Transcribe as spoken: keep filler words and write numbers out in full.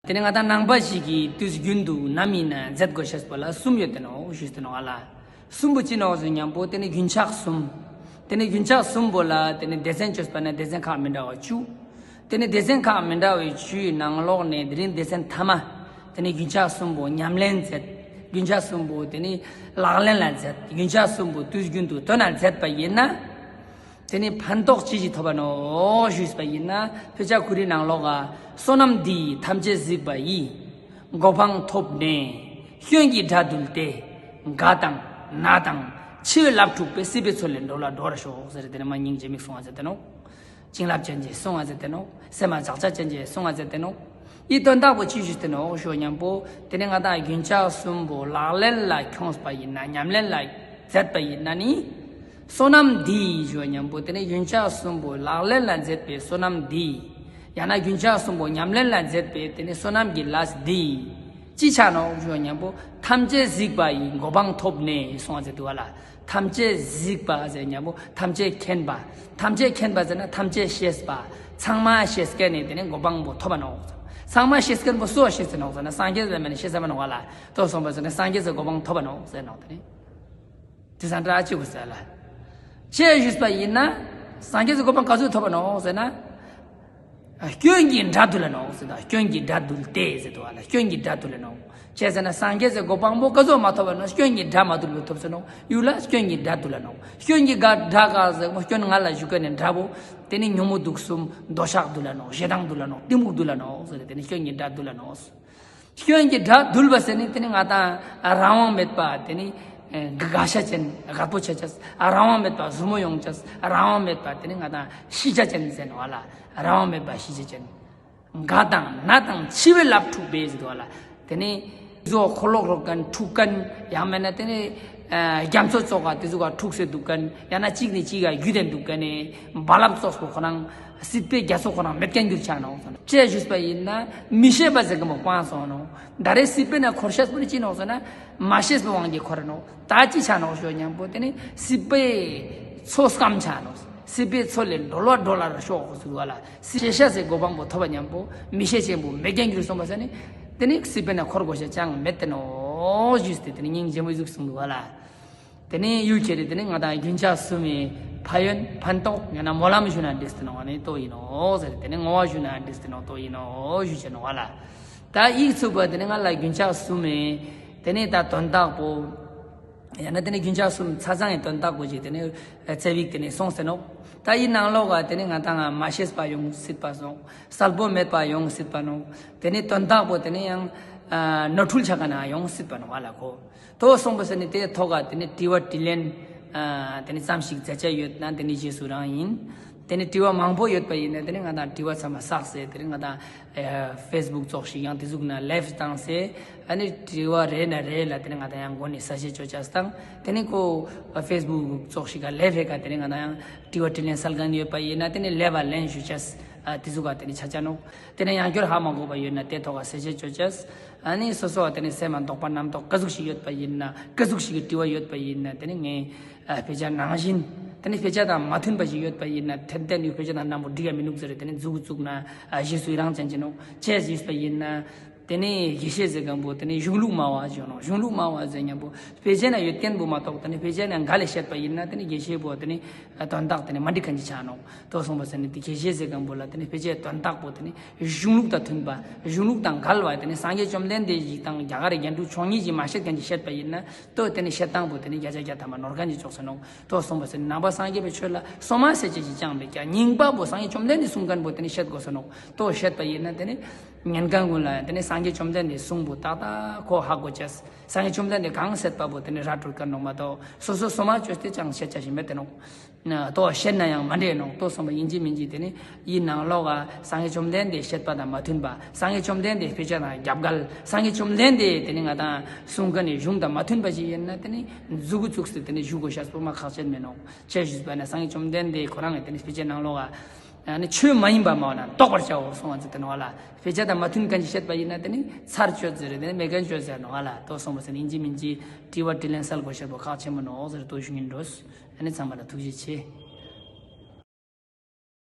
ཏེ་ནེ་ང་དང་ནང་པ་ཞིག་གི་དུས་རྒྱུན་དུ་ནམ་ཨིན་ན་ཛད་གོས་ཤེས་པོ་ལ་སུམ་ཡོད་ཏེ་ནོག་ཞུས་ཏེ་ནོག་ཨ་ལ། སུམ་པོ་ཅི་ནོག་ཟེར་ཉམ་པོ་ཏེ་ནེ་རྒྱུན་ཆགས་སུམ། ཏེ་ནེ་རྒྱུན་ཆགས་སུམ་པོ་ལ་ཏེ་ནེ་སྡེ་ཚན་ཅོས་པ་ན་སྡེ་ཚན་ཁག་མི་འདྲ་བ་བཅུ། ཏེ་ནེ་སྡེ་ཚན་ཁག་མི་འདྲ་བའི་བཅུའི་ནང་ལོགས་ནེ་དེ་རིང་སྡེ་ཚན་ཐ་མ། ཏེ་ནེ་རྒྱུན་ཆགས་སུམ་པོ་ཉམས་ལེན་ཛད། རྒྱུན་ཆགས་སུམ་པོ་ཏེ་ནེ་ལག་ལེན་ལ་ཛད། རྒྱུན་ཆགས་སུམ་པོ་དུས་རྒྱུན་དུ་དོན་ལ་ཛད་པ་ཨིན་ན། ཏེ་ནེ་ཕན་ཐོགས་ཅི་ཞིག་ཐོབ་བ་ནོག་ཞུས་པ་ཨིན་ན། དཔེ་ཆ་ཁོ་རའི་ནང་ལོགས་ཀ་བསོད་ནམས་འདི་ཡིས་ཐམས་ཅད་གཟིགས་པ་ཡི། གོ་འཕང་ཐོབ་ནས་སྐྱོན་གྱི་དགྲ་འདུལ་ཏེ། རྒ་དང་ན་དང་འཆི་བའི་རླབས་འཁྲུགས་པའི། སྲིད་པའི་མཚོ་ལས་སྒྲོལ་བར་འགྲོ་བར་ཤོག་ཟེར་ཏེ་ནེ་མ་སྙིང་རྗེ་མོ་ཞིག་གསུང་བ་ཛད་ཏེ་ནོག་བྱིན་རླབས་ཅན་ཞིག་གསུང་བ་ཛད་ཏེ་ནོག་སེམས་མ་ཛག་ཅན་ཞིག་གསུང་བ་ཛད་ཏེ་ནོག་འི་དོན་དག་པོ་ཅི་ཞུས་ཏེ་ནོག་ཞུ་ཉམ་པོ་ཏེ་ནེ་ང་དང་རྒྱུན་ཆགས་སུམ་པོ་ལག་ལེན་ལ་ཁྱོངས་པ་ཨིན་ན་ཉམས་ལེན་ལ་ཛད་པ་ཨིན་ན་ནི། བསོད་ནམས་འདི་ཞུ་ཉམ་པོ་ཏེ་ནེ་རྒྱུན་ཆགས་སུམ་པོ་ལག་ལེན་ལ་ཛད་པའི་བསོད་ནམས་འདི། ཡང་ན་རྒྱུན་ཆགས་སུམ་པོ་ཉམས་ལེན་ལ་ཛད་པའི་ཏེ་ནེ་བསོད་ནམས་ཀྱི་ལས་འདི། ཅི་ཆ་ནོག་ཞུ་ཉམ་པོ་ཐམས་ཅད་གཟིགས་པ་ཡི་གོ་འཕང་ཐོབ་ནས་གསུང་བ་ཛད་དུག་པ་ལ། ཐམས་ཅད་གཟིགས་པ་ཟེར་ཉམ་པོ་ཐམས་ཅད་མཁྱེན་པ། ཐམས་ཅད་མཁྱེན་པ་ཟེར་ན་ཐམས་ཅད་ཤེས་པ། ཚང་མ་ཤེས་མཁན་ནི་ཏེ་ནེ་གོ་འཕང་པོ་ཐོབ་བ་ནོག་ཚང་མ་ཤེས་མཁན་པོ་སུ་བ་ཤེས་ཏེ་ནོག་ཟེར་ན་སངས་རྒྱས་ཟེར་མ་ནེ་ཤེས་ས་མ་ནོག་པ་ལ། ཏོ་སོང་པ་ཟེར་ན་སངས་རྒྱས་སི་གོ་འཕང་ཐོབ་བ་ནོག་ཟེར་ནོག་ཏེ་ནེ། ཏེ་སང་དྲ་ཅི་གོ་ཟེར་ལ། ཅི་ཞུས་པ་ཨིན་ན། སངས་རྒྱས་སི་གོ་འཕང་ག་ཟུག་ཐོབ་བ་ནོག་ཟེར་ན། སྐྱོན་གྱི་དགྲ་འདུལ་ལ་ནོག་ཟེར་ན་སྐྱོན་གྱི་དགྲ་འདུལ་ཏེ་ཟེར་དུག་པ་ལ་སྐྱོན་གྱི་དགྲ་འདུལ་ལ་ནོག་ཅི་ཟེར་ན་སངས་རྒྱས་སི་གོ་འཕང་པོ་ག་ཟུག་མ་ཐོབ་བ་ནོག་སྐྱོན་གྱི་དགྲ་མ་འདུལ་བ་ཐོབ་ཟེར་ནོག་ཡུལ་ལ་སྐྱོན་གྱི་དགྲ་འདུལ་ལ་ནོག་སྐྱོན་གྱི་དགྲ་ག་ཟེར་མོ་སྐྱོན་ང་ལ་ཞུགས་མཁན་ནི་དགྲ་བོ། ཏེ་ནེ་ཉོན་མོངས་དུག་གསུམ་འདོད་ཆགས་འདུལ་ལ་ནོག་ཞེ་སྡང་འདུལ་ལ་ནོག་གཏི་མུག་འདུལ་ལ་ནོག་ཟེར་ཏེ་ནེ་སྐྱོན་གྱི་དགྲ་འདུལ་ལ་ནོག་སྐྱོན་གྱི་དགྲ་འདུལ་བ་ཟེར་ནི་ཏེ་ནེ་ང་དང་རང་དབང་མེད་པ་ཏེ་ནེ་དགའ་ཤ་ཅན་དགའ་པོ་ཆ་ཅེས། རང་དབང་མེད་པ་ཟུར་མོ་ཡོང་ཅེས། རང་དབང་མེད་པ་ཏེ་ནེ་ང་དང་ཤི་ཆ་ཅན་ཟེར་ནོག་པ་ལ། རང་དབང་མེད་པ་ཤི་ཆ་ཅན། རྒ་དང་ན་དང་འཆི་བའི་རླབས་འཁྲུགས་པའི་ཟེར་དུག་པ་ལ། ཏེ་ནེ་ཟོ་འཁོར་ལོ་རོག་མཁན་འཁྲུག་མཁན་ཡང་མེད་ན་ཏེ་ནེ་རྒྱ་མཚོ་ཙོགས་ཀ་ཏེ་ཟུག་ག་འཁྲུགས་སེ་དུག་མཁན་ཡང་ན་གཅིག་ནེ་གཅིག་ག་རྒྱུད་དེ་དུག་མཁན་ནི་རྦ་རླབས་ཙོགས་པོ་ཁོ་རང་སྲིད་པའི་རྒྱ་མཚོ་ཁོ་རང་མེད་མཁན་གྱུར་ཆ་ནོག་ཟེར་ན། ཅི་ཞུས་པ་ཨིན་ན་མི་ཤེས་པ་ཟེར་མཁན་པོ་སྤངས་སོང་ནོག་ད་རེས་སྲིད་པའི་ནང་འཁོར་ཤེས་པོ་ནི་ཅི་ནོག་ཟེར་ན་མ་ཤེས་པའི་དབང་གིས་འཁོར་ནོག་ད་ཅི་ཆ་ནོག་ཞུ་ཉམ་པོ་ཏེ་ནེ་སྲིད་པའི་མཚོ་སྐམ་ཆ་ནོག་སྲིད་པའི་མཚོ་ལས་སྒྲོལ་བ་སྒྲོལ་བར་ཤོག་ཟེར་བ་ལ། ཤེས་བྱ་ཟེར་གོ་འཕང་པོ་ཐོབ་པ་ཉམ་པོ་མི་ཤེས་ཆེན་པོ་མེད་མཁན་གྱུར་སོང་པ་ཟེར་ནི། ཏེ་ནེ་སྲིད་པའི་ནང་འཁོར་དགོས་ཤེས་ཅང་མེད་དེ་ནོག་ཞུས་ཏེ་ཏེ་ནེ་སྙིང་རྗེ་མོ་ཟུག་གསུངས་དུག་པ་ལ། ཏེ་ནེ་ཡུལ་ཁྱེར་ཏེ་ཏེ་ནེ་ང་དང་རྒྱུན་ཆགས་སུམ་མི་ཕན་ཡོན་ཕན་ཐོགས་ཡང་ན་སྨོན་ལམ་ཞུ་ན་འགྲིག་སྟེ་ནོག་ནི་ཏོ་ཨིན་ནོག་ཟེར་ཏེ་ཏེ་ནེ་བསྔོ་བ་ཞུ་ན་འགྲིག་སྟེ་ནོག་ཏོ་ཨིན་ནོག་ཞུ་ཅེས་ནོག་པ་ལ། ད་ཡིག་ཚུགས་པ་ཏེ་ནེ་ང་ལ་རྒྱུན་ཆགས་སུམ་མི་ཏེ་ནེ་ད་དོན་དག་པོ། ཡང་ན་ཏེ་ནེ་རྒྱུན་ཆགས་སུམ་ཆ་ཚང་ངི་དོན་དག་པོ་ཅིག་ཏེ་ནེ་ཙ་པིག་ཏེ་ནེ་སོང་སྟེ་ནོག་ད་འི་ནང་ལོགས་ཀ་ཏེ་ནེ་ང་དང་ང་མ་ཤེས་པ་ཡོང་སྲིད་པ་སོང་། གསལ་པོ་མེད་པ་ཡོང་སྲིད་པ་ནོག་ཏེ་ནེ་དོན་དག་པོ་ཏེ་ནེ་ཡང་ནོར་འཁྲུལ་ཆ་ཁན་ཡོང་སྲིད་པ་ནོག་པ་ལ་ཁོ། ཏོ་སོང་པ་ཟེར་ནི་ཏེ་ཐོག་ག་ཏེ་ནེ་དྲི་བ་དྲིས་ལན་ཏེ་ནེ་ཙམ་ཞིག་མཛད་ཅེས་ཡོད་ན་ཏེ་ནེ་རྗེས་སུ་རང་ཨིན། ཏེ་ནེ་དྲི་བ་མང་པོ་ཡོད་པ་ཨིན་ན་ཏེ་ནེ་ང་དང་དྲི་བ་ཚང་མ་བསགས་སེ་ཏེ་ནེ་ང་དང་ཕེས་བུག་ཙོགས་ཤིག་ཡང་ཏེ་ཟུག་ན་ལའིབ་བཏང་སེ་ཨ་ནི་དྲི་བ་རེ་ནེ་རེ་ལ་ཏེ་ནེ་ང་དང་ཡང་མགོ་ནེ་ས་བཅད་ཅོ་ཅེས་དང་ཏེ་ནེ་ཁོ་ཕེས་བུག་ཙོགས་ཤིག་ག་ལའིབ་ཧེ་ཀ་ཏེ་ནེ་ང་དང་ཡང་དྲི་བ་དྲིས་ལན་སལ་ཁན་ཡོད་པ་ཨིན་ན་ཏེ་ནེ་ལེབ་བ་ལན་ཞུ་ཅེས་ཏེ་ཟུག་ག་ཏེ་ནེ་ཆ་ཅེས་ནོག་ཏེ་ནེ་ཡང་བསྐྱར་ཧ་མ་གོ་བ་ཡོད་ན་ཏེ་ཐོག་ག་ས་བཅད་ཅོ་ཅེས། ཨ་ནི་སོ་སོ་བ་ཏེ་ནེ་སེམས་མ་དོགས་པ་རྣམ་རྟོག་ག་ཟུག་ཞིག་ཡོད་པ་ཨིན་ན་ག་ཟུག་ཞིག་གི་དྲི་བ་ཡོད་པ་ཨིན་ན་ཏེ་ནེ་ངས་ཨ་དཔེ་ཆ་ནང་བཞིན་ཏེ་ནེ་དཔེ་ཆ་དང་མ་མཐུན་པ་ཞིག་ཡོད་པ་ཨིན་ན་ཐེར་ཐེར་ནི་དཔེ་ཆ་དང་ནམ་པོ་འགྲིག་ག་མི་ནུག་ཟེར་ཏེ་ནེ་མཛུ་གུ་བཙུགས་ན་ཨ་རྗེས་སུ་ཡི་རང་ཅན་ཅི་ནོག་ཅི་ཞུས་པ་ཨིན་ན། ཏེ་ནེ་དགེ་བཤེས་ཟེར་ཁན་པོ་ཏེ་ནེ་གཞུང་ལུགས་སྨྲ་བ་ཞུ་ནོག་གཞུང་ལུགས་སྨྲ་བ་ཟེར་ཉམ་པོ་དཔེ་ཆའི་ནང་ཡོད་ཁན་པོ་མ་གཏོགས་ཏེ་ནེ་དཔེ་ཆའི་ནང་འགལ་ལ་བཤད་པ་ཨིན་ན་ཏེ་ནེ་དགེ་བཤེས་པོ་ཏེ་ནེ་དོན་དག་ཏེ་ནེ་མ་འགྲིག་ཁན་ཅིག་ཆ་ནོག་ཏོ་སོང་པ་ཟེར་ནི་ཏེ་དགེ་བཤེས་ཟེར་ཁན་པོ་ལ་ཏེ་ནེ་དཔེ་ཆའི་དོན་དག་པོ་ཏེ་ནེ་གཞུང་ལུགས་དང་མཐུན་པ་གཞུང་ལུགས་དང་འགལ་བ་ཏེ་ནེ་སངས་རྒྱས་བཅོམ་ལྡན་འདས་ཞིག་དང་རྒྱ་གར་རྒྱན་དྲུག་མཆོག་གཉིས་ཀྱིས་མ་བཤད་ཁན་ཅིག་བཤད་པ་ཨིན་ན་ཏོ་ཏེ་ནེ་བཤད་སྟངས་པོ་ཏེ་ནེ་བརྒྱ་ཆ་བརྒྱ་ཐམ་པ་ནོར་ཁན་ཅིག་ཙོགས་ས་ནོག་ཏོ་སོང་པ་ཟེར་ནི་ནང་པ་སངས་རྒྱས་པའི་ཆོས་ལ་སོ་མ་ཟེར་ཅེས་ཅིག་ཅང་མེད་ཀྱང་རྙིང་པ་པོ་སངས་རྒྱས་བཅོམ་ལྡན་འདས་གསུང་ཁན་པོ་ཏེ་ནེ་བཤད་དགོས་ས་ནོག་ཏོ་བཤད་པ་ཨིན་ན་ཏེ་ནེ་ཉན་ཁན་ཀུན་ལ་ཏེ་ནེ་སངས་རྒྱས་བཅོམ་ལྡན་འདས་གསུང་པོ་ཏག་ཏག་ཁོ་ཧ་གོ་ཅེས། སངས་རྒྱས་བཅོམ་ལྡན་འདས་གང་བཤད་པ་པོ་ཏེ་ནེ་ར་སྤྲོད་ཁན་ནོག་མ་གཏོགས་སོ་སོ་སོ་མ་ཅོས་ཏེ་ཅང་བཤད་ཅེས་ཞིག་མེད་དེ་ནོག་ཏོ་བཤད་ན་ཡང་མ་འགྲིག་ནོག་ཏོ་སོང་པ་ཨིན་ཅི་མིན་ཅི་ཏེ་ནེ་འི་ནང་ལོགས་ཀ་སངས་རྒྱས་བཅོམ་ལྡན་འདས་བཤད་པ་དང་མ་མཐུན་པ་སངས་རྒྱས་བཅོམ་ལྡན་འདས་དཔེ་ཆ་དང་རྒྱབ་འགལ་སངས་རྒྱས་བཅོམ་ལྡན་འདས་ཏེ་ནེ་ང་དང་གསུང་ཁན་ནི་གཞུང་དང་མ་མཐུན་པ་ཞིག་ཨིན་ན་ཏེ་ནེ་མཛུ་གུ་བཙུགས་སེ་ཏེ་ནེ་ཞུ་དགོས་ཤེས་པོ་མ་ཁག་ཆེན་མེད་ནོག་ཅི་ཞུས་པ་ན་སངས་རྒྱས་བཅོམ་ལྡན་འདས་ཁོ་རང་ངི་ཏེ་ནེ་དཔེ་ཆའི་ནང་ལོགས་ཀ་ཨ་ནི་ཆོས་མ་ཡིན་པ་སྨྲ་བ་ན་རྟོགས་པར་བྱའོ་གསུང་བ་ཟེར་ཏེ་ནོག་ལ། དཔེ་ཆ་དང་མ་མཐུན་ཁན་ཅིག་བཤད་པ་ཨིན་ན་ཏེ་ནེ་ཚར་གཅོད་ཟེར་ཏེ་ནེ་མེད་ཁན་གཅོད་ཟེར་ནོག་ལ། ཏོ་སོང་པ་ཟེར་ནི་ཨིན་ཅི་མིན་ཅི་དྲི་བ་དྲིས་ལན་སལ་དགོས་ཤེས་པོ་ཁག་ཆེན་མོ་ནོག་ཟེར་ཏོ་ཞུ་ཉན་འགྲོ། ཨ་ནི་ཚང་མ་ལ་ཐུགས་རྗེ་ཆེ།